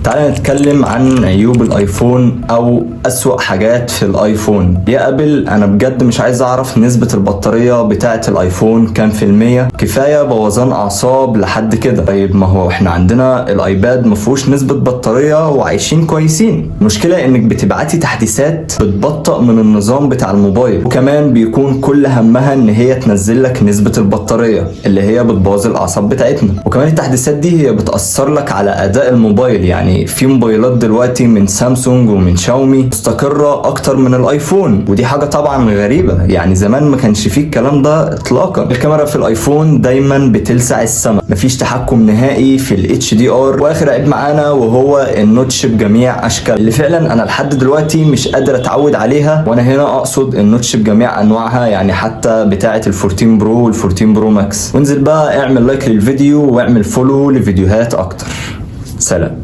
تعالى نتكلم عن عيوب الايفون او اسوأ حاجات في الايفون. يا ابل، انا بجد مش عايز اعرف نسبة البطارية بتاعة الايفون كام في المية، كفاية بوظان اعصاب لحد كده. طيب ما هو احنا عندنا الايباد مفهوش نسبة بطارية وعايشين كويسين. المشكلة انك بتبعتي تحديثات بتبطئ من النظام بتاع الموبايل، وكمان بيكون كل همها ان هي تنزل لك نسبة البطارية اللي هي بتبوظ الاعصاب بتاعتنا. وكمان التحديثات دي هي بتأثر لك على اداء الموبايل. يعني في موبايلات دلوقتي من سامسونج ومن شاومي مستقرة اكتر من الايفون، ودي حاجة طبعا غريبة، يعني زمان ما كانش فيه الكلام ده اطلاقا. الكاميرا في الايفون دايما بتلسع السما، مفيش تحكم نهائي في ال HDR. واخر عيب معانا وهو ال notch بجميع اشكال، اللي فعلا انا لحد دلوقتي مش قادر اتعود عليها. وانا هنا اقصد ال notch بجميع انواعها، يعني حتى بتاعه ال 14 Pro وال 14 Pro Max. وانزل بقى اعمل like للفيديو واعمل follow لفيديوهات اكتر. سلام.